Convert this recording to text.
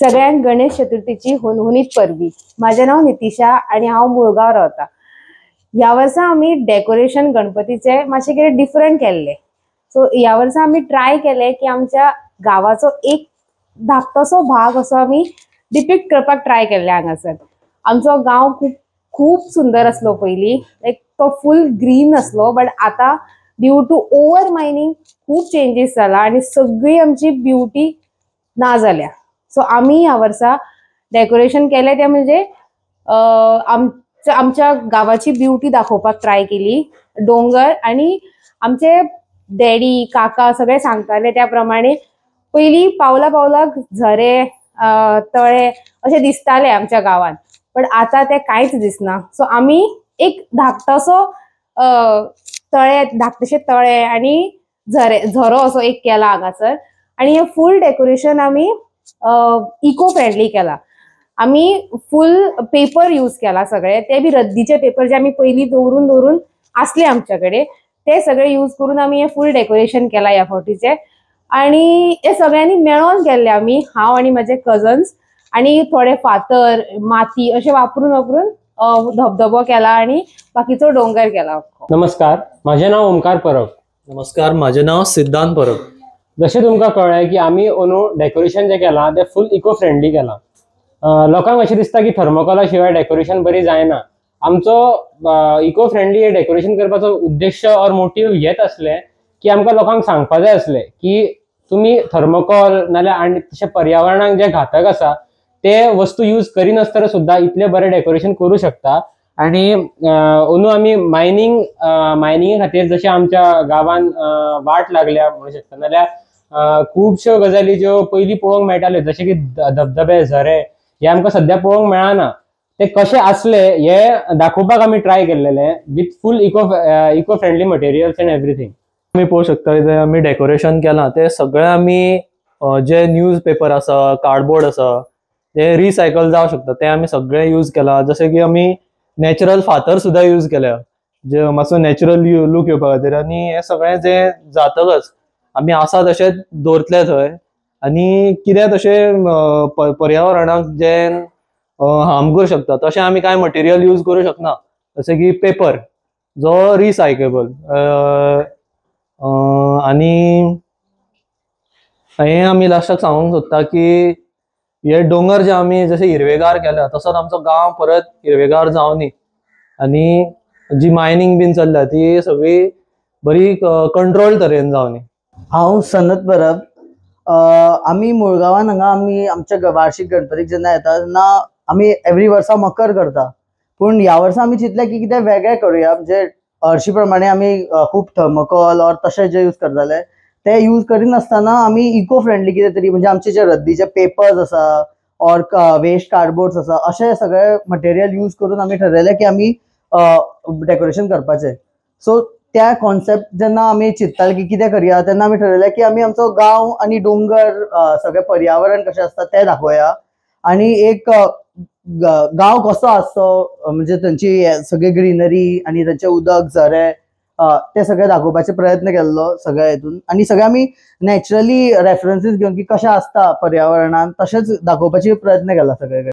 सगळ्यांक गणेश चतुर्थीची हुनहुनीत परबी. माझें नांव नितिशा आनी हांव मुळगांव रावता. ह्या वर्सा आमी डेकोरेशन गणपतीचें मातशें कितें डिफरंट केल्लें. सो ह्या वर्सा आमी ट्राय केलें की आमच्या गांवाचो एक धाकटोसो भाग असो आमी डिपिक्ट करपाक ट्राय केल्लें. हांगासर आमचो गांव खूब खूब सुंदर आसलो पयलीं, लायक तो फूल ग्रीन आसलो, बट आतां ड्यू टू ओवर मायनींग खूब चेंजीस जाला आनी सगळी आमची ब्युटी ना जाल्या. सो आमी ह्या वर्सा डेकोरेशन केलें तें म्हणजे आमच्या गांवाची ब्युटी दाखोवपाक ट्राय केली. दोंगर आनी आमचे डॅडी काका सगळे सांगताले त्या प्रमाणे पयलीं पावला पावलाक झरे तळे अशें दिसताले आमच्या गांवांत, बट आतां तें कांयच दिसना. सो आमी एक धाकटोसो तळे, धाकटेशे तळे आनी झरे झरो असो एक केला हांगासर आनी हें फूल डेकोरेशन आमी इको फ्रेंडली केला. आमी फूल पेपर यूज केला सगळे, ते बी रद्दीचे पेपर जे आमी पयलीं दवरून दवरून आसले आमच्या कडेन ते सगळे यूज करून आमी हें फूल डेकोरेशन केला ह्या फावटीचें. आनी हे सगळ्यांनी मेळोन केल्ले आमी, हांव आनी म्हाजे कजन्स, आनी थोडे फातर माती अशें वापरून वापरून धबधबो केला आनी बाकीचो डोंगर केला. नमस्कार, माझे नाव ओमकार परब. नमस्कार, माझे नाव सिद्धांत परब. जशें तुमकां कळ्ळें की आमी अंदू डेकोरेशन जें केलां तें फूल इको फ्रेंडली केलां. लोकांक अशें दिसता की थर्मोकोला शिवाय डेकोरेशन बरी जायना. आमचो इको फ्रेंडली हे डेकोरेशन करपाचो उद्देश्य ऑर मोटीव हेच आसलें की आमकां लोकांक सांगपा जाय आसलें की तुमी थर्मोकोल नाल्यार आनी तशें पर्यावरणाक जें घातक आसा ते वस्तू यूज करिनासतना सुद्दां इतलें बरें डेकोरेशन करूं शकता. आनी अंदू आमी मायनिंगे खातीर जशें आमच्या गांवान वाट लागल्या म्हणू शकता, नाल्यार खुबश्यो गजाली ज्यो पयलीं पळोवंक मेळटाल्यो जशें की धबधबे झरे हे आमकां सद्या पळोवंक मेळना, ते कशे आसले हे दाखोवपाक आमी try केल्लेले with full eco friendly materials and everything. आमी पळोवंक शकता जे आमी डेकोरेशन केलां ते सगळें आमी जे न्यूज पेपर आसा, कार्डबोर्ड आसा, ते रिसायकल जावंक शकता ते आमी सगळे यूज केला. जशें की आमी नॅचरल फातर सुद्दां यूज केल्या जे मातसो नॅचरल लूक येवपा खातीर. आनी हे सगळें जें जातकच आमी आसा तशेंच दवरतले थंय आनी कितें तशें पर्यावरणाक जें हार्म करूं शकता तशें आमी कांय मटेरियल यूज करूं शकना, जशें की पेपर जो रिसायकेबल. आनी हें आमी लास्टाक सांगूंक सोदता की हे दोंगर जे आमी जशे हिरवेगार केल्या तसोच आमचो गांव परत हिरवेगार जावनी आनी जी मायनींग बीन चल्ल्या ती सगळी बरी कंट्रोल तरेन जावनी. हांव सनत परब. आमी मुळगांवान हांगा आमी आमच्या वार्षिक गणपतीक जेन्ना येता तेन्ना आमी एवरी वर्सा मकर करता, पूण ह्या वर्सा आमी चिंतलें की कितें वेगळें करुया. म्हणजे हरशी प्रमाणे आमी खूब थर्मोकॉल ऑर तशें जे यूज करताले ते यूज करिनासतना आमी इको फ्रेंडली कितें तरी, म्हणजे आमचे जे रद्दीचे पेपर्स आसा ऑर वेस्ट कार्डबोर्ड्स आसा अशें सगळें मटेरियल यूज करून आमी ठरयलें की आमी डेकोरेशन करपाचें. सो त्या कॉन्सेप्ट जेन्ना आमी चिंतताले की कितें करया तेन्ना आमी ठरयलें की आमी आमचो गांव आनी डोंगर सगळें पर्यावरण कशें आसता तें दाखोवया आनी एक गांव कसो आसचो म्हणजे थंयची सगळी ग्रिनरी आनी थंयचें उदक झरे ते सगळे दाखोवपाचे प्रयत्न केल्लो सगळ्या हितून. आनी सगळे आमी नॅचरली रेफरन्सीस घेवन की कशें आसता पर्यावरणान तशेंच दाखोवपाचे प्रयत्न केला सगळे कडेन.